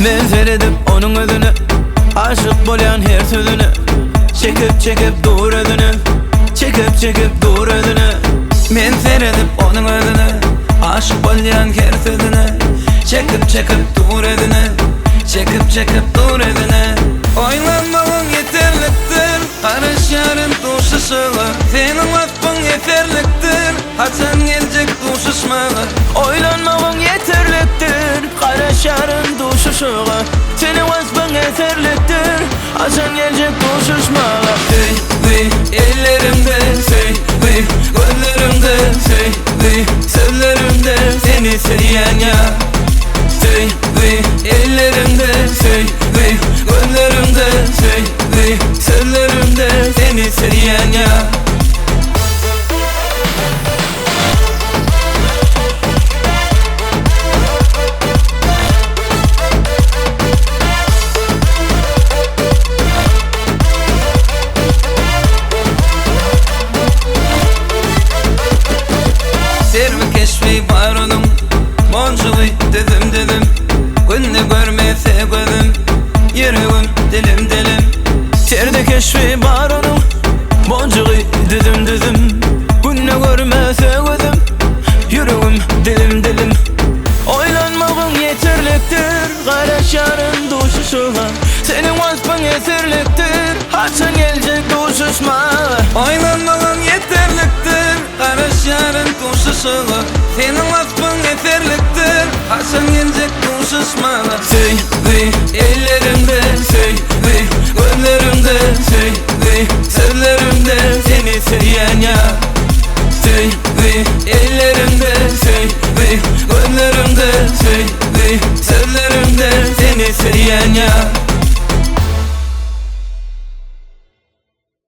Men seredip onuň özüne Aşyk bolýan her sözüne Çekip çekip dur özüne Çekip çekip dur özüne Men seredip onuň özüne Aşyk bolýan her sözüne Çekip çekip dur özüne Çekip çekip dur özüne Oýlanmagyň ýeterlikdir Garaşýaryn duşuşyga Seniň waspyň ýeterlikdir Haçan geljek duşuşmaga Oýlanmagyň ýeterlikdir Garaşýaryn duşuşyga Seniň waspyň ýeterlikdir Haçan geljek duşuşmaga Söýgi ellerimde söýgi gözlerimde söýgi sözlerimde seni söýýän ýa Söýgi ellerimde söýgi gözlerimde söýgi sözlerimde seni söýýän ýa. Serwi keşbi bar onuň, Monjugy düzüm-düzüm, Günde görmese gözüm, Ýüregim dilim-dilim. Serwi keşbi bar onuň, Monjugy düzüm-düzüm, Günde görmese gözüm, Ýüregim dilim-dilim. Oýlanmagyň ýeterlikdir, Garaşýaryn duşuşyga. Seniň waspyň ýeterlikdir, Haçan geljek duşuşmaga. Oýlanmagyň ýeterlikdir, Garaşýaryn duşuşyga. Seniň waspyň ýeterlikdir, Haçan geljek duşuşmaga. Söýgi ellerimde, söýgi gözlerimde, söýgi sözlerimde seni söýýän ýa. Söýgi ellerimde, söýgi gözlerimde, söýgi sözlerimde seni söýýän ýa.